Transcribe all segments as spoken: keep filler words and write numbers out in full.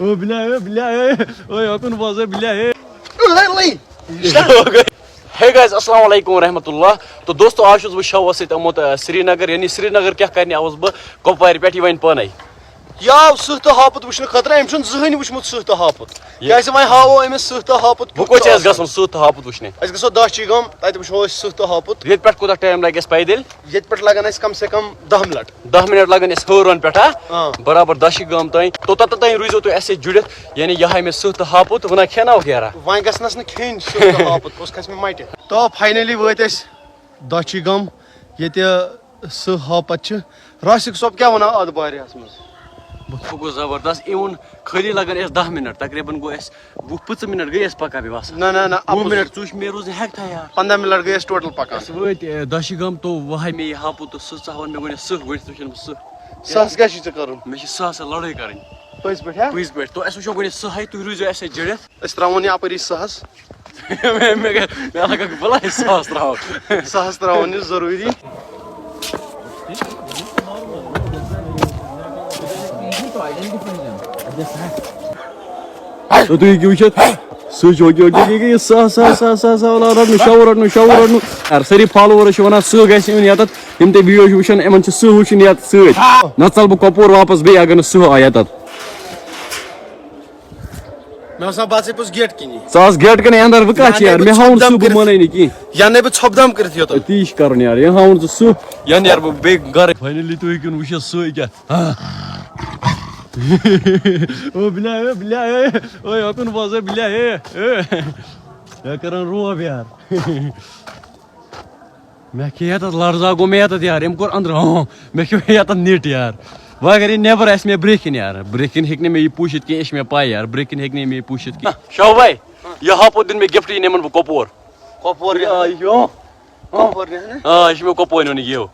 او بِلیٛا، او بِلیٛا، او، او یوکُن بوزو بِلیٛا، او۔ ہے گایز، السلام علیکم ورحمۃ اللہ۔ تو دوستو، آز چھُس بہٕ شوَس سۭتۍ آمُت، آ، سرینگر، یعنی سرینگر کیٛاہ کرنہِ آوُس بہٕ، کۄپوارِ پٮ۪ٹھ، یہِ وَنہِ پانَے۔ یہِ آو سٕہہ تہٕ ہاپُت وٕچھنہٕ خٲطرٕ، أمۍ چھُنہٕ زٕہٕنۍ وٕچھمُت سٕہہ تہٕ ہاپُت۔ یہِ کیٛازِ وۄنۍ ہاوو أمِس سٕہہ تہٕ ہاپُت وۄنۍ کیُتھ کوٚت چھُ چھُ اَسہِ آسان۔ گژھُن سٕہہ تہٕ ہاپُت وٕچھنہِ؟ أسۍ گژھو داچھی گام، تَتہِ وٕچھو أسۍ سٕہہ تہٕ ہاپُت۔ ییٚتہِ پٮ۪ٹھ کوٗتاہ ٹایم لَگہِ اَسہِ پیدٔلۍ؟ ییٚتہِ پٮ۪ٹھ لَگَن اَسہِ کم سے کم دَہ مِنَٹ۔ دَہ مِنَٹ لَگَن اَسہِ ہٲرون پٮ۪ٹھ، ہا؟ آ۔ برابر داچھی گام تام۔ توٚتَتھ تام روٗزیو تُہۍ اَسہِ سۭتۍ جُڑِتھ، یعنی یہِ ہاوِ مےٚ سٕہہ تہٕ ہاپُت، وۄنۍ کھٮ۪ناوَکھ یارا۔ وۄنۍ گژھنَس نہٕ کھیٚنۍ سٕہہ تہٕ ہاپُت، پوٚز کھَسہِ مےٚ مَٹہِ۔ تو فاینٔلی وٲتۍ أسۍ داچھی گام، ییٚتہِ سٕہہ ہاپت چھِ۔ راسِک صٲب کیٛاہ وَنان اَتھ بارَس منٛز؟ بہٕ گوٚو زبردست، even خٲلی لَگَن اَسہِ دَہ مِنَٹ، تقریٖباً گوٚو اَسہِ وُہ پٕنٛژٕہ مِنَٹ گٔے اَسہِ پَکان بیٚیہِ وَسان۔ نہ، نہ، نہ، وُہ اَپُز۔ مِنَٹ ژٕ وٕچھ، مےٚ روٗز نہٕ ہٮ۪کتھا یار۔ پنٛداہ مِنَٹ گٔے اَسہِ ٹوٹل پَکان۔ اَسہِ وٲتۍ، اے، داچھی گام، تو وۄنۍ ہاے مےٚ یہِ ہاپُت تہٕ سٕہہ، ژٕ ہاوَن مےٚ گۄڈٕنٮ۪تھ سٕہہ، گۄڈٕنٮ۪تھ وٕچھَن بہٕ سٕہہ۔ سٕہَس کیٛاہ چھُے ژےٚ کَرُن؟ مےٚ چھِ سٕہَس سۭتۍ لڑٲے کَرٕنۍ۔ پٔزۍ پٲٹھۍ، ہا؟ پٔزۍ پٲٹھۍ۔ تو اَسہِ وٕچھو گۄڈٕنٮ۪تھ سٕہہ، تُہۍ روٗزِو اَسہِ سۭتۍ جُڑِتھ۔ أسۍ ترٛاوون یہِ اَپٲری سٕہَس۔ مےٚ، مےٚ گٔے، مےٚ لَگَکھ بَلاے سٕہَس ترٛاوُن۔ سٕہَس ترٛاوُن یہِ ضروٗری۔ تہٕ تُہۍ ہیٚکِو وٕچھِتھ، سٕہہ چھُ، اوکے، اوکے، اوکے، یہِ سٕہہ، سٕہہ، سٕہہ، سٕہہ، سٕہہ، سٕہہ، وَلہٕ، رَٹنہٕ، شَو رَٹنہٕ، شَو رَٹنہٕ۔ یار، سٲری فالووٲرٕس چھِ وَنان، سٕہہ گژھِ یُن یَتَتھ، یِم تہِ ویٖڈیو چھِ وٕچھان، یِمَن چھِ سٕہہ وٕچھُن یَتھ سۭتۍ۔ نَتہٕ ژَلہٕ بہٕ کۄپوور واپَس بیٚیہِ، اگر نہٕ سٕہہ آو یَتَتھ۔ مےٚ باسان، بہٕ ژَلہٕ پوٚز گیٹ کِنی۔ ژٕ آس گیٹ کِنۍ اَندَر، وۄنۍ کَتھ چھِ یارٕ؟ مےٚ ہاوُن سُہ، بہٕ مَنَے نہٕ کِہیٖنۍ۔ یا نے بہٕ ژھۄپہٕ دَم کٔرِتھ یوٚتَن۔ تی چھِ کَرُن یارٕ، یا ہاوُن ژٕ سُہ۔ یا نیرٕ بہٕ بیٚیہِ گَرٕ۔ فاینٔلی تُہۍ ہیٚکِو نہٕ وٕچھِتھ سُہ کیٛاہ۔ او بِلیٛا، او بِلیٛا، او، او یوکُن بوزو بِلیٛا، او، او۔ یا کَران روب یارٕ۔ مےٚ کھے یَتَتھ لَرزا گوٚو مےٚ یَتَتھ یارٕ، أمۍ کوٚر أنٛدرٕ ہاں، مےٚ کھیوٚو یَتَتھ نِٹ یارٕ۔ وۄنۍ اگر یہِ نٮ۪بَر آسہِ مےٚ برٛونٛہہ کِنۍ یارٕ، برٛونٛہہ کِنۍ ہیٚکہِ نہٕ مےٚ یہِ پوٗشِتھ کینٛہہ، یہِ چھِ مےٚ پَے یارٕ، برٛونٛہہ کِنۍ ہیٚکہِ نہٕ مےٚ یہِ پوٗشِتھ کینٛہہ۔ شاہ بھائی، یہِ ہاپُت دیُن مےٚ گِفٹ، یہِ نِمَن بہٕ کۄپوور۔ کۄپوور آ، یہِ ہاں۔ کۄپوور نِمَن؟ آ، یہِ چھُ مےٚ کۄپوور نیُن یہِ۔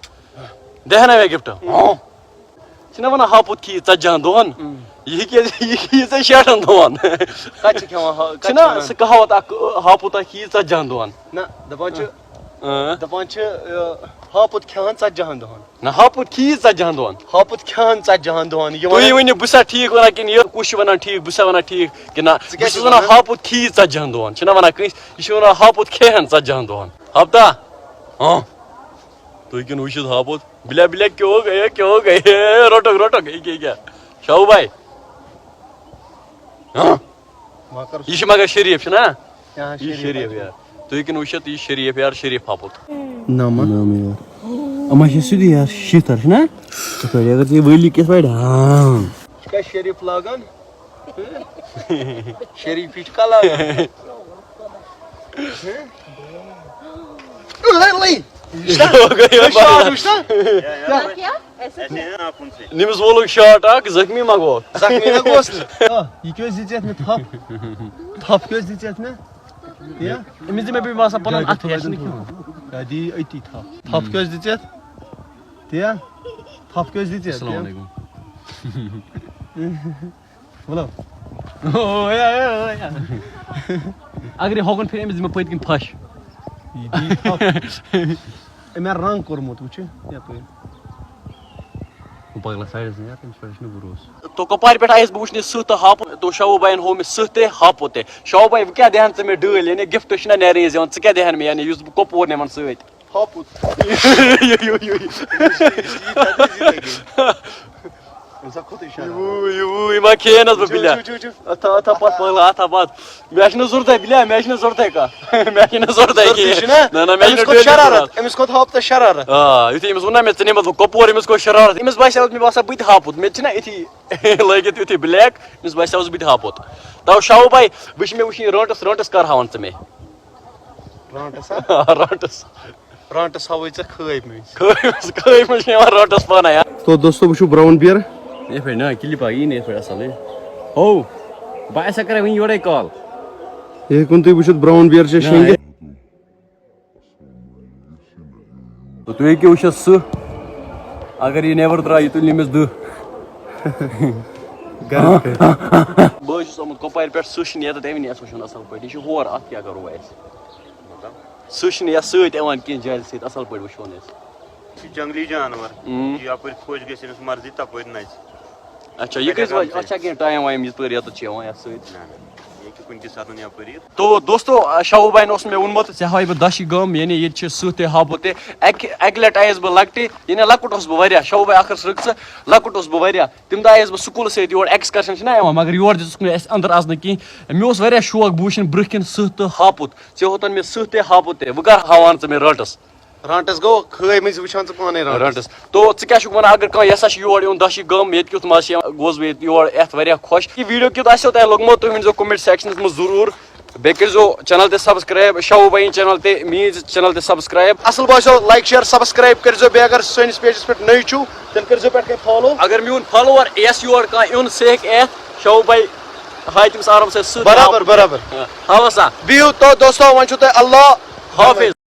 دِہہ نا مےٚ گِفٹ؟ ہاں۔ چھِنہ وَنان ہاپُت کھیٚیہِ ژَتجِہَن دۄہَن، اۭں۔ یہِ کھیٚیہِ، یہِ کھیٚیہِ ژےٚ شیٹھَن دۄہَن۔ کَتہِ چھِ کھٮ۪وان ہا-، کَتہِ چھِنہ چھِ وَنان؟ سُہ کہاوت اَکھ، ہاپُت ہا کھیٚیہِ ژَتجِہَن دۄہَن۔ نہ، دَپان چھِ، اۭں۔ دَپان چھِ، یہِ، ہاپُت کھٮ۪وان ژَتجِہَن دۄہَن۔ نہ، ہاپُت کھیٚیہِ ژَتجِہَن دۄہَن۔ ہاپُت کھٮ۪وان ژَتجِہَن دۄہَن۔ یہِ تُہۍ وَنان ؤنِو، بہٕ چھُسا ٹھیٖک وَنان کِنہٕ یہِ کُس چھُ وَنان ٹھیٖک؟ بہٕ چھُسا وَنان ٹھیٖک کِنہٕ نہ؟ ژٕ کیٛاہ بہٕ چھُس چھُکھ وَنان وَنان؟ ہاپُت کھیٚیہِ ژَتجِہَن دۄہَن۔ چھِنہ وَنان کٲنٛسہِ، یہِ چھِ وَنان ہاپُت کھیٚہَن ژَتجِہَن دۄہَن۔ ہفتہ؟ ہاں۔ تُہۍ کِنہٕ وٕچھِو ہاپُت؟ بِلیٛا، بِلیٛا، کیٛاہ ہو گیا، کیٛاہ ہو گیا؟ روٹوک، روٹوک، یہِ کیٛاہ، یہِ کیٛاہ؟ شاہوٗ بھائی۔ ہاں؟ وۄنۍ کر یہِ چھُ مگر شریٖف، چھُنہ؟ یہِ چھُ شریٖف، شریٖف یار۔ تُہۍ کِنہٕ وٕچھِو، یہِ چھُ شریٖف یار، شریٖف ہاپُت۔ نَمَتھ۔ نَمَتھ یار۔ اَما چھِ سیوٚدُے یار، شیٖتھ ہَر چھُنہ؟ یِتھ پٲٹھۍ اگر ژٕ یہِ ؤلی کِتھ پٲٹھۍ؟ ہاں۔ یہِ چھُ کیٛاہ شریٖف لاگان؟ شریٖفی چھُ کَلہٕ لاگان۔ لَے، لَے۔ وٕچھتا؟ وٕچھتا؟ کیا؟ ایسے کیا؟ نٔمِس وولُکھ شاٹ اکھ، زخمی ما گوٚو؟ زخمی نہ گوس نہٕ۔ آ، یہِ کیٛاہ حظ دِژ یَتھ مےٚ تھپھ؟ تھپھ کیٛاہ حظ دِژ یَتھ مےٚ؟ تیا؟ أمِس دِ مےٚ بیٚیہِ باسان پَنُن اَتھٕ، یہِ چھُنہٕ کینٛہہ۔ یا دِ یہِ أتی تھپھ۔ تھپھ کیٛاہ حظ دِژ یَتھ؟ تیا؟ تھپھ کیٛاہ حظ دِژ یَتھ؟ السلام علیکم۔ مطلب۔ او، یا، یا، یا۔ اگر یہِ ہۄکُن پھِرِ، أمِس دِمہٕ بہٕ پٔتۍ کِنۍ پھش۔ یہِ دی تھپھ۔ أمۍ ہا رنٛگ کوٚرمُت، وٕچھِ یَپٲرۍ۔ ہُہ پگلا سایڈَس نہٕ یار، تٔمِس پٮ۪ٹھ چھُنہٕ بروسہٕ۔ تو کۄپوارِ پٮ۪ٹھ آیَس بہٕ وٕچھنہِ سٕہہ تہٕ ہاپُت، تو شاہوٗ بایَن ہوو مےٚ سٕہہ تہِ ہاپُت تہِ۔ شاہوٗ باے، وۄنۍ کیٛاہ دِہَن ژٕ مےٚ ڈٲلۍ؟ یعنی گفٹ چھُنہ نیران یہِ زٮ۪وان، ژٕ کیٛاہ دِہَن مےٚ، یعنی یُس بہٕ کۄپوور نِمَن سۭتۍ؟ ہاپُت۔ یہِ، یہِ، یہِ۔ أمِس ہا کھوٚتُے شرارت۔ یہِ وُ-، یہِ وُ-، یہِ ما کھیٚیَن حظ بہٕ وٕچھِو، بِلیٛا؟ وٕچھِو، وٕچھِو۔ اَتھ تھاو، اَتھ تھاو پَتھ پَگلا، اَتھ تھاو پَتھ۔ مےٚ چھِنہٕ ضوٚرتھٕے بِلیٛا، مےٚ چھِنہٕ ضوٚرتھٕے کانٛہہ۔ مےٚ چھِنہٕ ضوٚرتھٕے ضوٚرتھٕے کِہیٖنۍ۔ چھُنہ؟ نہ، نہ، مےٚ أمِس چھِنہٕ کھوٚت ڈٲلۍ شرارت، ضوٚرتھ۔ أمِس کھوٚت ہاپتَس شرارت۔ آ، یُتھُے أمِس ووٚن نہ مےٚ، ژٕ نِمَتھ بہٕ کۄپوور، أمِس کھوٚت شرارت۔ أمِس باسیٚو مےٚ باسان بہٕ تہِ ہاپُت، مےٚ تہِ چھِنہ أتھی لٲگِتھ یُتھُے بٕلیک، أمِس باسیٚوس بہٕ تہِ ہاپُت۔ تَوٕ شاہوٗ باے، وٕچھ مےٚ، وٕچھ یہِ رٲنٛٹَس، رٲنٛٹَس کَر ہاوَن ژٕ مےٚ؟ رانٹس ہا؟ رانٹس۔ رانٹس ہاوٕے ژےٚ خٲبۍ مٔنٛزۍ۔ خٲبۍ، خٲبۍ مٔنٛزۍ چھِ یِوان رانٹس پانَے، ہا؟ تو دوستو، وٕچھِو براؤن بیئر۔ یِتھ پٲٹھۍ نہ، کِلِپ آیہِ یی نہٕ یِتھ پٲٹھۍ اَصٕل، ہے۔ ہو، بہٕ آسا کَران وٕنہِ یورَے کال۔ یہِ ہیٚکُن تُہۍ وٕچھِتھ، براؤن بیئر چھِ نہ، شیٚنٛگِتھ۔ تُہۍ ہیٚکِو وٕچھِتھ سٕہہ، اگر یہِ نٮ۪بر درٛاو، یہِ تُلہِ أمِس دٕہ۔ بہٕ حظ چھُس آمُت کۄپوارِ پٮ۪ٹھ، سٕہہ چھُنہٕ یَتَتھ یِوانٕے اَسہِ وٕچھُن اَصٕل پٲٹھۍ، یہِ چھُ ہور، اَتھ کیٛاہ کَرو وۄنۍ أسۍ؟ سٕہہ چھُنہٕ یَتھ سۭتۍ یِوان کینٛہہ جالہِ سۭتۍ، اَصٕل پٲٹھۍ وٕچھون أسۍ۔ یہِ چھُ جنگلی جانور۔ اۭں۔ یہِ یپٲرۍ خۄش گژھِ، أمِس مرضی تپٲرۍ نژِ۔ اچھا، یہِ کٔژِ بجہِ، اَتھ چھا کینٛہہ ٹایم وایم یِتھ پٲٹھۍ یَتَتھ چھِ یِوان یَتھ سۭتۍ؟ نہ نہ، یہِ ہیٚکہِ کُنہِ تہِ ساتہٕ یپٲرۍ یِتھ۔ تو دوستو، شاہو بھاین اوس مےٚ ووٚنمُت، ژےٚ ہاوے بہٕ دَشی گام، یعنی ییٚتہِ چھِ سٕہہ تہِ ہاپُت تہِ۔ اَکہِ اَکہِ لَٹہِ آیَس بہٕ لۄکٹہِ، یعنی لۄکُٹ اوسُس بہٕ واریاہ، شاہو بھاے ٲخرَس رُک ژٕ، لۄکُٹ اوسُس بہٕ واریاہ۔ تَمہِ دۄہ آیَس بہٕ سکوٗلَس سۭتۍ یور، excursion چھِنہ یِوان، مگر یور دِژٕکھ نہٕ اَسہِ اَندَر اَژنہٕ کِہیٖنۍ۔ مےٚ اوس واریاہ شوق، بہٕ وٕچھَن برٛونٛہہ کِنۍ سٕہہ تہٕ ہاپُت۔ ژےٚ ہوتَن مےٚ سٕہہ تہِ ہاپُت تہِ، وۄنۍ کَر ہاوان ژٕ مےٚ رٲنٛٹَس؟ رانٹس گوٚو کھٲے مٔنٛزۍ وٕچھان ژٕ پانے رانٹس۔ رانٹس۔ تو ژٕ کیٛاہ چھُکھ وَنان، اگر کانٛہہ یَژھان چھُ یور یُن دَشی گام، ییٚتہِ کیُتھ مَزٕ چھُ یِوان، گوس بہٕ ییٚتہِ یور یِتھ واریاہ خۄش۔ یہِ video کیُتھ آسیو تۄہہِ لوٚگمُت، تُہۍ ؤنۍزیو comment sectionَس منٛز ضروٗر۔ بیٚیہِ کٔرۍزیو channel تہِ subscribe، شاہو بھائی channel تہِ، میٛٲنۍ channel تہِ subscribe۔ اصل باسیو، like share subscribe کٔرۍزیو، بیٚیہِ اگر سٲنِس pageس پٮ۪ٹھ نٔوۍ چھِو، تیٚلہِ کٔرۍزیو پٮ۪ٹھ کَنۍ follow۔ اگر میون follower یَژھِ یور کانٛہہ یُن، سُہ ہیٚکہِ یِتھ، شاہو بھائی ہاوِ تٔمِس آرام سان سُہ۔ برابر برابر۔ ہاوس آ۔ بِہِو تو دوستو، وۄنۍ چھُو تۄہہِ اللہ حافظ۔